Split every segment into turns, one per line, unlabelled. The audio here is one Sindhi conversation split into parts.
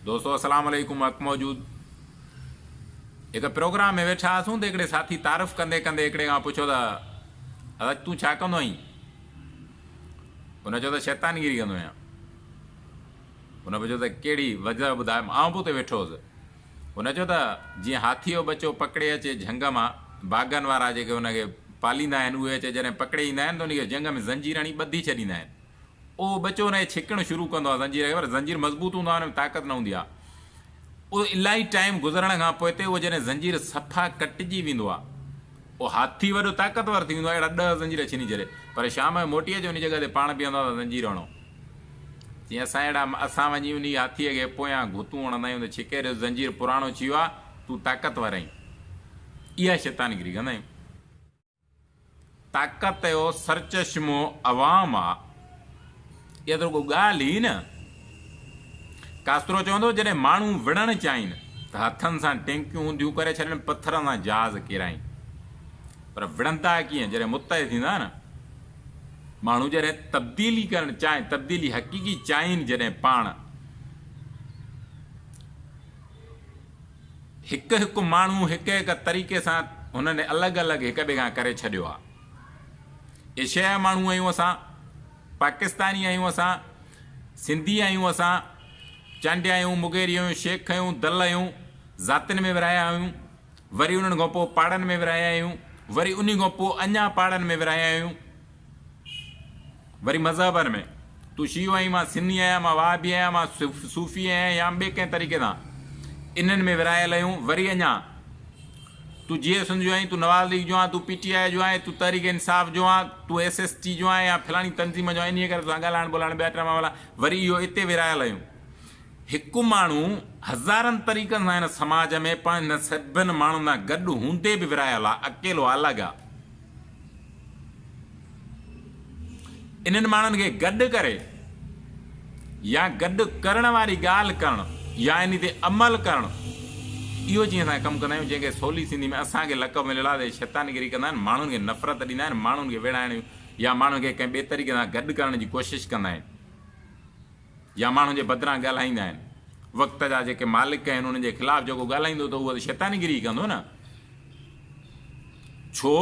دوستو اسلام عليڪم حق موجود هڪ پروگرام ۾ ويٺا هئاسون ته هڪڙي ساٿي تعارف ڪندي ڪندي هڪڙي کان پڇيو ته ادا تون ڇا ڪندو آهين؟ هن چيو ته شيطانگيري ڪندو آهيان. هن پڇيو ته ڪهڙي وجه ٻڌاء آئون به اتي ويٺو هوس. هن چيو ته جيئن هاٿي جو ٻچو پڪڙي اچي جهنگ مان باغن وارا جيڪي هن کي پاليندا آهن اهي اچي جڏهن پڪڙي ايندا آهن ته ان کي جهنگ ۾ زنجير هڻي ٻڌي ڇڏيندا آهن. اهو ٻچو ان کي ڇڪڻ شروع ڪندو آهي زنجير کي پر زنجير مضبوط هوندو آهي ان ۾ طاقت نه هوندي آهي. اهو الاهي ٽائيم گذرڻ کان پوئتي اهو جڏهن زنجير صفا ڪٽجي ويندو آهي اهو هاٿي وڏو طاقتور ٿي ويندو آهي اهڙا ڏهه زنجير ڇني ڇڏي پر شام جو موٽي اچي ان جڳهه تي پاڻ بيهندو آهي ته زنجير هڻو. جيئن اسان اهڙا اسان وڃي انهي هاٿيء کي پويان گهتون هڻندا آهيون ته ڇڪي ڏيو زنجير پراڻو ٿي ويو آهي تون طاقتور آهين. اها شيطانگيري ڪندا آهيون. طاقت جو سرچشمو عوام آ. اها ته رڳو ڳالهه ئي نه. ڪاسترو چوندو هو جڏهن ماڻهو وڙهڻ چاهين ته هٿن سان ٽينڪيون اونڌيون ڪري ڇڏين پٿرن سان جهاز ڪيرائين. پر وڙهندا ڪيئن جڏهن متحد ٿيندا نه. ماڻهو جڏهن تبديلي ڪرڻ چاهين تبديلي حقيقي چاهين جڏهن پاڻ. هڪ هڪ ماڻهو هڪ هڪ طريقي سان هنن الڳ الڳ هڪ ٻئي کان ڪري ڇڏيو آ. ايشيا جا ماڻهو آهيون اسان، پاڪستاني آهيون اسان، سنڌي آهيون اسان، چانڊيا آهيون، مغيري آهيون، شيخ آهيون، دل آهيون، ذاتين ۾ ورهايا آهيون، وري انهن کان پوء پاڙن ۾ ورهايا آهيون، وري انهي کان پوء اڃا پاڙن ۾ ورهايا آهيون. وري مذهبن ۾ تون شيعو آهين مان سني آهيان مان وهابي آهيان مان صوفي آهيان يا ٻئي ڪنهن طريقي سان انهن ۾ ورهايل آهيون وري اڃا تون جي ايس جو آهين تون نواز ليگ جو آهين تون پي ٽي آء جو آهين تون تحريڪ انصاف جو آهين تون ايس ايس ٽي جو آهين يا فلاڻي تنظيم جو آهين انهيء ڪري توسان ڳالهائڻ ٻولهائڻ ٻيا ٽيا معاملا وري اهو اتي ورهايل آهيون هڪ ماڻهو هزارن طريقن سان هن سماج ۾ پنهنجن سڀن ماڻهن سان گڏ هوندي به ورهايل آهي اڪيلو آهي الڳ آهي. انهن ماڻهن کي گڏ ڪري يا گڏ ڪرڻ واري ڳالهه ڪرڻ يا انهي تي عمل ڪرڻ اهو جيئن اسان ڪم ڪندا آهيون جنهن کي سولي سنڌي ۾ اسان کي لقب مليل آهي ته شيطانگيري ڪندا آهن ماڻهن کي نفرت ڏيندا آهن ماڻهن کي ويڙهائڻ يا ماڻهن کي ڪنهن ٻئي طريقي سان گڏ ڪرڻ جي ڪوشش ڪندا آهن يا ماڻهن جي بدران ڳالهائيندا آهن وقت جا جيڪي مالڪ آهن انهن جي خلاف جيڪو ڳالهائيندو ته اهو ته شيطانگيري ئي ڪندو نه. ڇو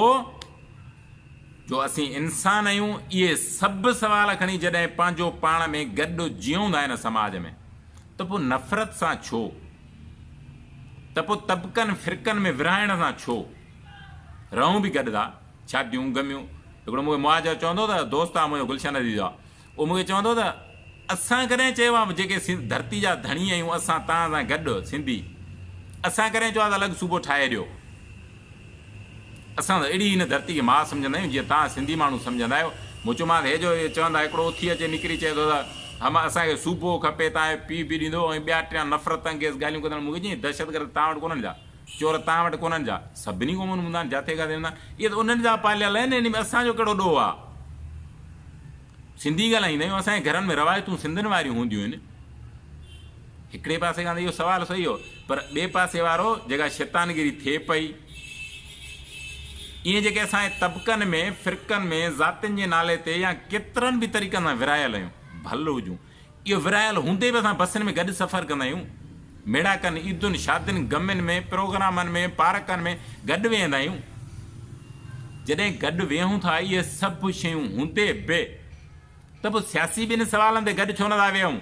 جو اسين انسان آهيون، اهي سڀ سوال کڻي جڏهن پنهنجو پاڻ ۾ گڏ جيئون ٿا هن سماج ۾ ته پوء نفرت سان ڇو؟ ته پوء طبقن فرقن ۾ ورهائڻ سان ڇو؟ رهون به گڏ ٿا، شاديون غميون، هڪڙو مون کي مهاجر چوندو ته دوست آ منهنجو گلشن عزيز آ، اهو مون کي چوندو ته اسان ڪڏهن چيو آهي جيڪي ڌرتي جا ڌڻي آهيون اسان توهان سان گڏ سنڌي اسان ڪڏهن چيو آهي ته الڳ صوبو ٺاهي ڏيو اسان ته اهڙي هن ڌرتي کي ماء سمجهندا آهيون جيئن توهان سنڌي ماڻهو سمجهندا آهيو مون چيومانس هي جو چوندا هڪڙو اٿي اچي نڪري چئي ٿو ته هم اسان کي صوبو کپي توهان جو پيء به ڏيندو ۽ ٻيا ٽيان نفرت انگيز ڳالهيون ڪندڙ مون کي چيائين دهشتگرد توهان وٽ ڪونهن جا چور توهان وٽ ڪونهن جا سڀني قومن هوندا آهن جاٿي ڪاٿي هوندا آهن اهي ته انهن جا پاليل آهن ان ۾ اسان جو ڪهڙو ڏوهه آهي سنڌي ڳالهائيندا آهيون، اسان جي گهرن ۾ روايتون سنڌين واريون هونديون آهن. هڪڙي پاسي کان ته اهو سوال صحيح هو پر ٻئي پاسي وارو جيڪا شيطانگيري ٿئي پئي، ايئن جيڪي اسان جي طبقن ۾، فرقن ۾، ذاتين جي نالي تي يا ڪيترن به طريقن سان ورهايل آهيون، ڀل هجون، اهو ورهايل هوندي به اسان بسن ۾ گڏ سفر ڪندا آهيون، ميڙاڪن، عيدن، شادين، غمين ۾، پروگرامن ۾، پارڪن ۾ گڏ ويهندا آهيون. جڏهن گڏ ويهون ٿا اهي سڀ شيون هوندي به ته پوء سياسي ٻن سوالن تي گڏ ڇو نٿا ويهون؟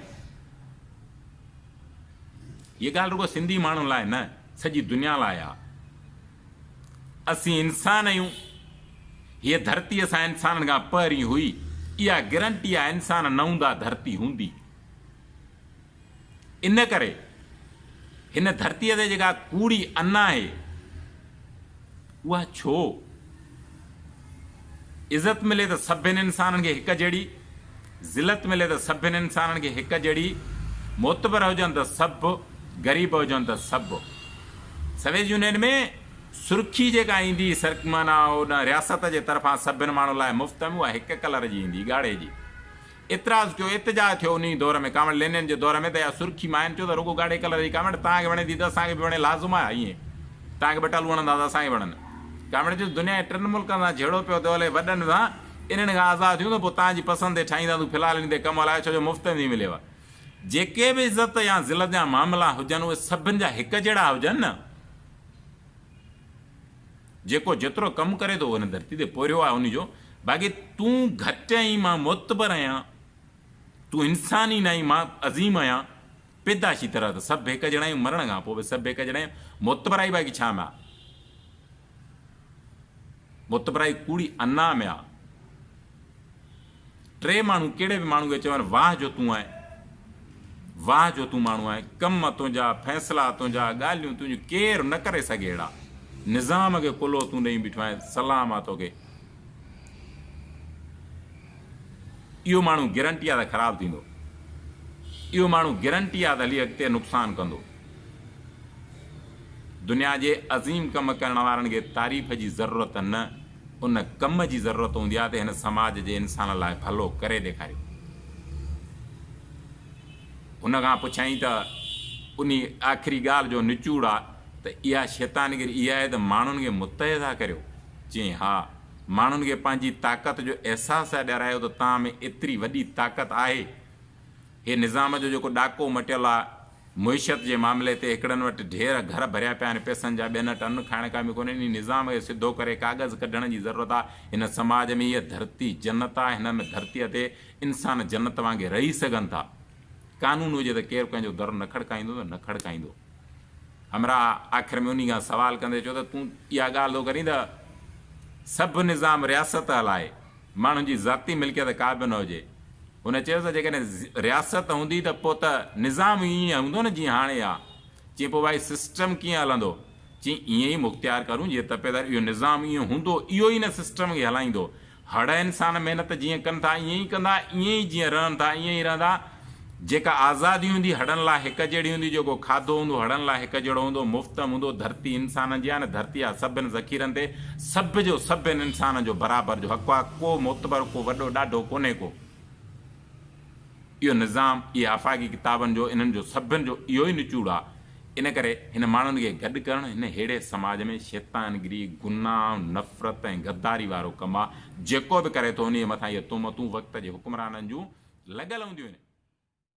هيء ڳالهه رڳو سنڌي ماڻهن لاء نه سڄي دنيا لاء آهي. اسين انسان آهيون. هيء ڌرتي اسان انسانن کان پهرين هئي. اها گرنٽي آهي انسان نه هوندا ڌرتي هوندي. ان ڪري هن ڌرتيء تي جيڪا ڪوڙي انا آهي اها ڇو؟ عزت ملي ته سڀن انسانن کي هڪ جهڙي، ذلت ملي ته سڀن انسانن کي هڪ جهڙي، معتبر هجن ته سڀ، غريب هجن ته سڀ. سويت يونين ۾ سرخي جيڪا ايندي هئي سر معنيٰ ان رياست جي طرفان سڀن ماڻهن لاء مفت ۾ اها هڪ ڪلر جي ايندي هئي ڳاڙهي جي. اعتراض ٿيو احتجاج ٿيو انهي دور ۾ ڪامريڊ لينن جي دور ۾ ته اها سرخي ماين چيو ته رڳو ڳاڙهي ڪلر جي ڪامريڊ توهان کي وڻي ٿي ته اسان کي به وڻي لازم آهي ائين توهان کي ٻٽالو وڻندا ته اسان کي وڻن. ڪامريڊ چيو دنيا جي ٽن ملڪن سان جهيڙو پيو ٿو هلي وڏن سان انهن کان آزاد ٿيون ته پوء توهان جي پسند تي ٺاهينداسون في الحال انهي تي ڪم هلايو ڇو جو مفت ۾ ٿي مليو. جيڪي به عزت يا ذلت جا معاملا هجن اهي سڀن جا هڪ جهڙا هجن نه. جيڪو جيترو ڪم ڪري ٿو هن ڌرتي تي پورهيو آهي انهي جو، باقي تون گهٽ آهين مان معتبر آهيان، تون انسان ئي ناهين مان عظيم آهيان، پيدائشي طرح ته سڀ هڪ جهڙا آهيون، مرڻ کان پوء به سڀ هڪ جهڙا آهيون، معتبرائي باقي ڇا ۾ آهي؟ معتبرائي ڪوڙي انا ۾ آهي. ٽي ماڻهو ڪهڙي به ماڻهو کي چون واهه جو تون آهين، واهه جو تون ماڻهو آهين، ڪم تنهنجا، فيصلا تنهنجا، ڳالهيون تنهنجون ڪير نه ڪري سگهي اهڙا نظام کي ڪلهو تون ڏئي بيٺو آهين، سلام آ توکي. اهو ماڻهو گرنٽي آ ته خراب ٿيندو. اهو ماڻهو گرنٽي آ ته هلي اڳتي نقصان ڪندو. دنيا جي عظيم ڪم ڪرڻ وارن کي تعريف جي ضرورت نه، ان ڪم جي ضرورت هوندي آهي ته هن سماج جي انسان لاء ڀلو ڪري ڏيکاريو. هن کان پڇيائين ته انهي آخري ڳالهه جو نچوڙ آ ته اها شيطانگري اها آهي ته ماڻهن کي متحد ٿا ڪريو؟ چيائين ها. ماڻهن کي پنهنجي طاقت جو احساس ٿا ڏيارايو ته توهان ۾ ايتري وڏي طاقت آهي. هي نظام جو جيڪو ڏاڪو مٽيل آ، معيشت جي معاملي تي هڪڙن وٽ ڍير گهر ڀريا پيا آهن پئسن جا ٻين وٽ ان کائڻ کان به ڪونهي انهي نظام کي سڌو ڪري ڪاغذ ڪڍڻ جي ضرورت آ هن سماج ۾ هيء ڌرتي جنت آ هن ۾ ڌرتيء تي انسان جنت وانگي رهي سگهن ٿا قانون هجي ته ڪير ڪنهن جو در نه کڙڪائيندو ته نه کڙڪائيندو. همراهه آخر ۾ انهي کان سوال ڪندي چيو ته تون اها ڳالهه ٿو ڪرين ته سڀ نظام رياست هلائي ماڻهن جي ذاتي ملڪيت ڪا به نه هجي. هن چيس ته جيڪڏهن رياست هوندي ته پوء ته نظام ئي ائين هوندو نه جيئن هاڻي آ. چيائين پوء ڀائي سسٽم ڪيئن هلندو؟ چيائين ائين ئي مختيار ڪرون جيئن تپيدار اهو نظام ائين هوندو اهو ئي ان سسٽم کي هلائيندو. هڙ انسان محنت جيئن ڪن ٿا ائين ئي ڪندا، ائين ئي جيئن رهن ٿا ائين ئي رهندا. جيڪا آزادي هوندي هڙن لاء هڪ جهڙي هوندي، جيڪو کاڌو هوندو هڙن لاء هڪ جهڙو هوندو، مفت م هوندو، ڌرتي انسانن جي آهي نه ڌرتي آهي سڀن ذخيرن تي سڀ جو سڀن انسانن جو برابر جو حق آهي، ڪو معتبر ڪو وڏو ڏاڍو ڪونهي ڪو. اهو نظام اهي آفاقي ڪتابن جو انهن جو سڀن جو اهو ئي نچوڙ آهي. ان ڪري هن ماڻهن کي گڏ ڪرڻ هن ههڙي سماج ۾ شيطانگري، گناهه، نفرت ۽ غداري وارو ڪم آهي. جيڪو به ڪري ٿو انهيء مٿان اهي تهمتون وقت جي حڪمرانن جون لڳل هونديون آهن.